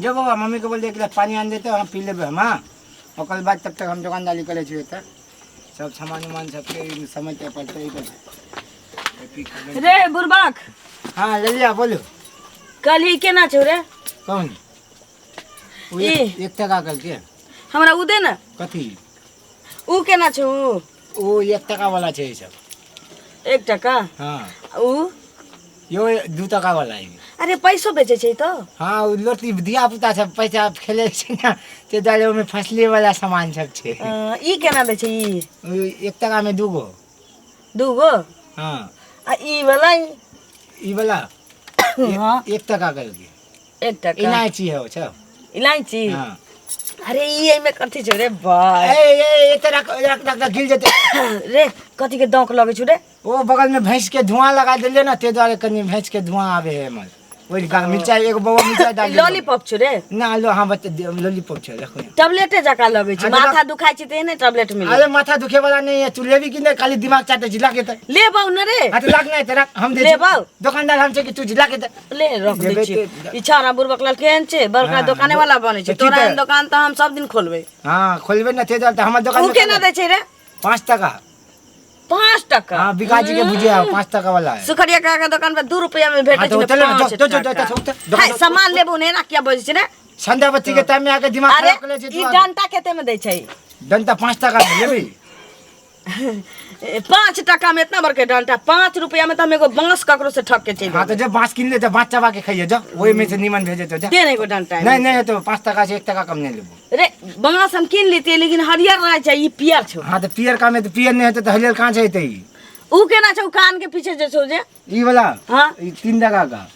जो बौआ मम्मी के बोल दे एक गिलास पानी आन देते हम पी लेबै हम। हाँ, ओकर बाद तब तक हम दोकानदारी करै छियै। तऽ सब सामान उमान सबके समझते पड़तै। रे बुड़बक। हाँ ललिया, बोलू। कल ही केना छौ रे? कौन ओ? ई। एक टका कल के। हमरा उ दे ने। कथी? उ केना छौ उ? ओ 1 टका वाला छै ई सब। 1 टका? हाँ। उ? यो 2 टका वाला है। अरे, पैसो बेचै छै तो? हाँ, ओ लोटी धिया पुता सब पैसा खेले छै ने, ते दुआरे ओहिमे फसले वाला सामान सब छै। ई केना दै छै ई? ओ 1 टका में दूगो। दूगो? हाँ। आ ई वाला ई? ई वाला? हाँ। 1 टका करके। 1 टका। इलायची है सब। इलायची? हाँ। अरे, ई एहिमे कथी छौ रे बा? ए ए, एते रख रख रख रख, गिर जेतै। रे, कथी के दौक लगै छौ रे? ओ बगल में भैंस के धुआं लगा देलियै ने, ते दुआरे कनि भैंस के धुआं आबे है एमहर। ओहि मिरचाई, एगो बौआ मिरचाई डाल दियौ। लॉलीपॉप छौ रे? ना लो, हाँ, बच्चा, लॉलीपॉप छै, रखो। टैबलेटे जकाँ लगै छै। हाँ, माथा दुखाइ छै तऽ एहने टैबलेट मिलै। अरे, माथा दुखे वाला नहीं है। तू लेबी कि नहीं? खाली दिमाग चाटे छी। लाके तऽ। लेबौ न रे। हाँ, तो लाग नहीं तऽ रख, हम दे छी। लेबौ। दुकानदार हम छै कि तू लाके तऽ। ले, रख दै लेबै। छियै। ई छौड़ा बुड़बक लाल केहन छै, बड़का दोकाने वाला बनै छै। तऽ की तोरा तऽ- एहन दोकान तऽ हम सब दिन खोलबै। हाँ, खोलबे ने, ते दुआरे तऽ हमर दोकान उ में केना दै छै रे? 5 टका। 5 टका? हाँ, विकास जी के भुजिया 5 टका वाला है। सुखरिया काका के दोकान पर 2 रुपया में भेटै हाँ, छै तऽ ने, ओतऽ ले ना, पाँच जो, जो, जो, टका। जो, जो, जो, हाय, जो, सामान लेबो ने, एना किया बजै छै रे? संध्या बत्ती के टाइम में आके दिमाग अरे, खराब कर ले छै ई तू आके। डंटा कते में दै छै? डंटा 5 टका में, लेबी? 5 टका में इतना बड़के डंटा? 5 रुपया में तऽ हम एगो बांस ककरो से ठक के चलि हाँ, तो जब बांस किन ले, जब बांस चबा के खाइए जा, वही में से नीमन भेजे तो जा। दे ने एगो डंटा। नहीं नहीं, तो 5 टका से 1 टका कम नहीं लेबो। रे, बांस हम कीन लेतियै, लेकिन हरियर रहै छै, ई पियर छौ। हाँ, तो पियर का में तो पियर नहीं होते तो हरियर कहाँ से होते ई? उ केना छौ, कान के पीछे जे छौ जे? ई वाला? हाँ। ई 3 टका का।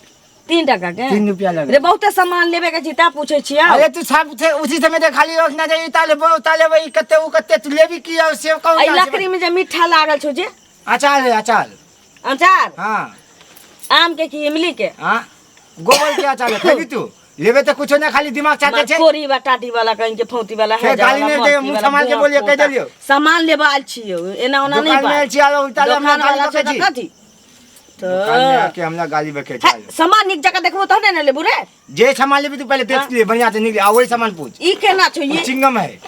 3 टका के? 3 रुपया लगे। रे, बहुते सामान लेबे के छै तैं पूछै छियै। अरे, तू सब थे उसी समय ते खाली रखना चाहिए, इता लेबो, उता लेबो, ई कत्ते, ऊ कत्ते, तू लेबी की और सेब कौन? एहि लकड़ी में जे मिठ्ठा लागल छौ जे? अचार है, अचार। अचार? हाँ। आम के की इमली के? हाँ, गोबर के अचार है, खेबी तू? लेबे तो कुछो नहीं, खाली दिमाग चाहते छे। कोरी बा, टाटी वाला, कहीं के फौती वाला है। फेर गाली नहीं दे, मुंह संभाल के बोलिए, कह देलियो। सामान लेबा आयल छियौ, एना ओना नहीं। दुकान में आयल छी, आरो उल्टा ले हमरा दोकान गाली वाला छै बकै तऽ छी। कथी दुकान में तऽ आके हमरा गाली बकै है, छै। सामान नीक जकाँ देखबो तहने ने लेबू रे। जे सामान लेबी तू पहले देख ले बढ़िया से, निकले आ वही सामान पूछ। ई केना छौ ई? चिंगम है।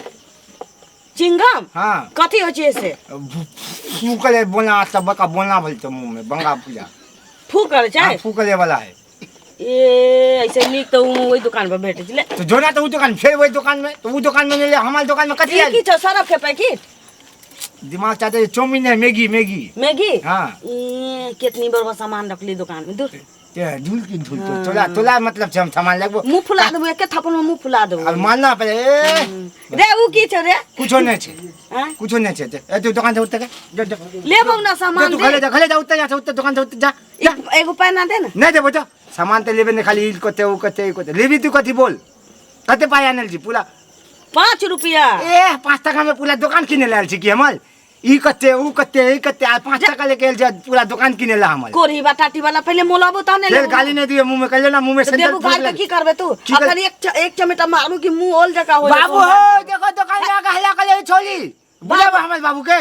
चिंगम? हाँ। कथी होइ छै से? फूकले बोलना, सब बका बोलना भल तो मुंह में बंगा पूजा। फूक करै छै? हाँ, फूकले वाला है। ए, ऐसे नीक तऽ उ ओहि दुकान पर भेटै छै ले। तो जो ना तो वो दुकान, फिर वही दुकान में, तो वो दुकान में नहीं ले, हमारे दुकान में कथी ई आयल? की छौ, सरफ के पैकेट? दिमाग चाहते चाउमीन है, मैगी, मैगी। मैगी? हाँ। ई कितनी बड़ सामान रखली दुकान में, दूर। ते झूल की झूल तो तोला तोला मतलब छै हम सामान लगबो। मुंह फुला देबो, एके थप्पड़ में मुंह फुला देबो। अब मानना पड़े ए। रे, उ की छौ रे? कुछो नहीं छै। आँय? कुछो नहीं छै। ए, तू दुकान से उतर के जा, जा। लेबौ ना जा। सामान। तू दे। घरे जा, घरे जा, उतर जा, उतर दुकान से उतर जा, जा। एगो पैना दे ना। नहीं देबो, जा। सामान तो लेबे नहीं, खाली ई कते, ऊ कते, ई कते लेबी तू? कथी बोल, कते पाइ आनल छी पूरा? 5 रुपया। ए, 5 टका में पूरा दुकान किने लायल छी की हमर? ई कते, ऊ कते, ई कते, आ 5 टका लेके आयल छै पूरा दुकान किने ला हमर। कोरही बा, टाटी वाला पहिले मोलाबो तहने फेर लेबो। गाली नहीं दिए मुंह में, कहले ना मुंह में तऽ सेंटर देबू गाली तऽ की करबै तू? की कर- अखन एक चमेटा मारू कि मुंह ओल जकाँ हो जेतौ। बाबू हो, देखो दुकान में आके हल्ला करे छोली, बुझाबो हमर बाबू के।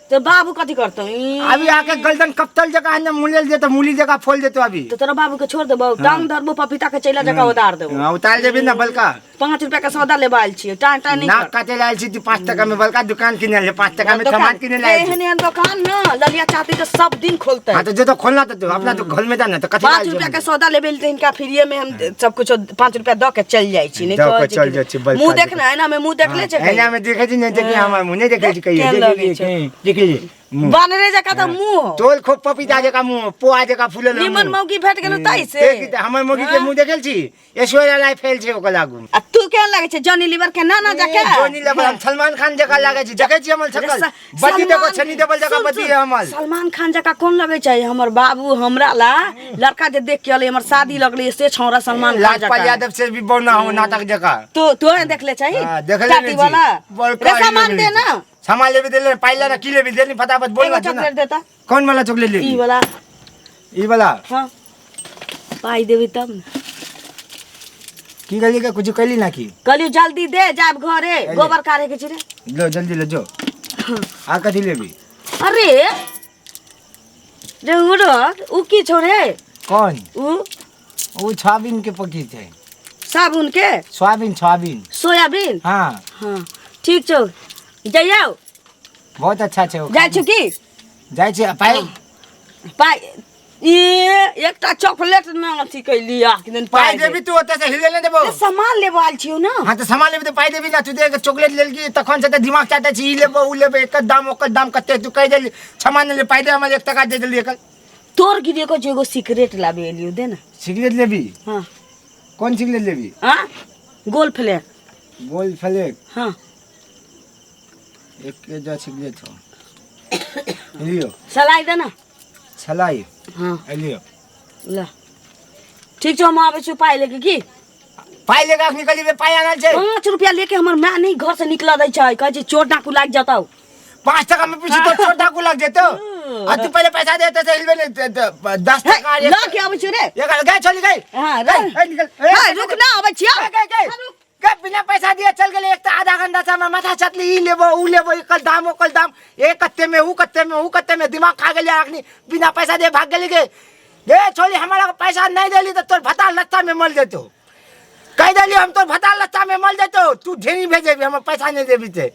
तऽ बाबू कथी करतौ ई? अभी आके गर्दन कपतल जगह ने मुलेल दे तो मूली जगह फोल देतो अभी। तऽ तोरा बाबू के छोड़ देबौ, टांग धरबो, पपीता के चैला जकाँ उतार देबो। हाँ, उतार देबी ना बलका। 5 रुपया के सौदा लेबा आयल छियै, टाइम टाइम नहीं नाक कर। काटे लायल छी तू। 5 टका में बलका दुकान किने ले, 5 टका में सामान किने लायल छी। एहन एहन दुकान न ललिया चाहती तऽ सब दिन खोलते। हाँ, तो जो तो खोलना तो तू अपना तो घर में जाना तो कथी पाँच लायल छी रुपया के हम? सौदा लेबे तऽ हिनका फ्रीए में हम सब कुछ 5 रुपया दऽ के चलि जाइ छी, नहीं दऽ के कहै छी चलि कि- जाइ छी, बलका मुँह जकाँ। देख ने, एना में मुँह देखले छै? एना में देखे छी नहीं, देखी हमर मुँह नहीं देखे छी कहियो? केहन देख लगै लिए छै? कहीं, देख लिए मुँह। बानरे जकाँ तऽ मुँह हो। तोल खूब पपीता जका मुँह, पोहा जका फूलल है निमन मुँह। मौगी भेट गेलौ ताहि से। देख, हमर मौगी के मुँह देखल छी? ऐश्वर्या राय फेल छै ओकर आगू। आ तू केहन लागै छै, जॉनी लीवर के नाना जकाँ? जोनी लेवल, हम सलमान खान जका लागै छी। देखै छी हमर शकल? बत्ती देखो, छनी देवल जका सुन, बत्ती सुन, है हमर। सलमान खान जकाँ कोन लगै छै? हमर बाबू हमरा ला लड़का जे देख के अलै, हमर शादी लगलै, से छौड़ा सलमान खान लाजपाल जकाँ। यादव से भी बौना हो नाटक जका। तू तोहे देखले चाही? हाँ, देखले टाटी नहीं छी। वाला। बड़का रे, सामान हीरो दे मिलै ना। छै। सामान लेबे देले पाइ ला, की लेबे देनी, फटाफट बोल एगो ना। चॉकलेट देता। कौन वाला चॉकलेट लेबी? ई वाला। ई वाला? हाँ, पाइ देबी तब ने। की कहली के? कुछ कहली ना की? कहलियौ जल्दी दे, जायब घरे, गोबर काढ़े के छै रे। लो, जल्दी ले जो। आ कथी लेबी? अरे रे, उड़ उ की छौ रे? कौन? उ। ओ छाबिन के पकी छै। साबुन के? Soybean, soybean. सोयाबीन? हाँ। हाँ, ठीक छौ, जइयौ। बहुत अच्छा छै ओ। जाइ छु की? जाइ छी। पाइ? पाइ ई एकटा चॉकलेट न अथी कैली आ कि पाइ देबी तू, ओतऽ से हिले नहि देबौ। सामान लेबो आयल छियौ ना। हाँ, तऽ सामान लेबी तऽ पाइ देबी ना। तू देख, चॉकलेट लेलकी तखन से तऽ दिमाग चाटै छी, ई लेबो, उ लेबो, एकर दाम, ओकर दाम कते। तू कहि देली क्षमा नहि ले, पाइ दे हमर, 1 टका दे देली एकर। तोर गिरे को एगो सिगरेट लाबे एलियो, दे ना। सिगरेट लेबी? हाँ। कोन सिगरेट लेबी? हाँ, गोल फ्लेक। गोल फ्लेक? हाँ। एक के जो सिगरेट हो, लियो। सलाई दे ना। छलाई? हाँ। लियो। ल, ठीक छौ, हम आबै छी पाइ लेके की। पाइ लेके अखनी कहली, पाइ आनल छै। 5 रुपया लेके हमर माय नहीं घर से निकल दै छै, कहै छै चोर डाकू लागि जतौ। 5 टका में पीछे तो चोर डाकू लग जेतो आ तू पहले पैसा देते से हिलबे नहीं। 10 टका। ल के आबै छी रे। एक गए, चली गई। हाँ। गई, रे। ए, निकल ए, हाँ, रुक ना, आबै छियौ। गई, गई, गई। गई, बिना पैसा दिए चल गेले। एक तो आधा घंटा से हमर माथा चटली, ई लेबो, ऊ लेबो, एकर दाम, ओकर दाम, ए कत्ते में, ऊ कत्ते में, ऊ कत्ते में, दिमाग खा गेलै। अखनी बिना पैसा दिए भाग गेली। गे गे छोली, हमरा पैसा नहीं देली तो तोर भता लत्ता में मल जेतो। कह देली हम, तोर भता लत्ता में मल जेतो। तू ढेरी भेजेबी, हमर पैसा नहीं देबी ते।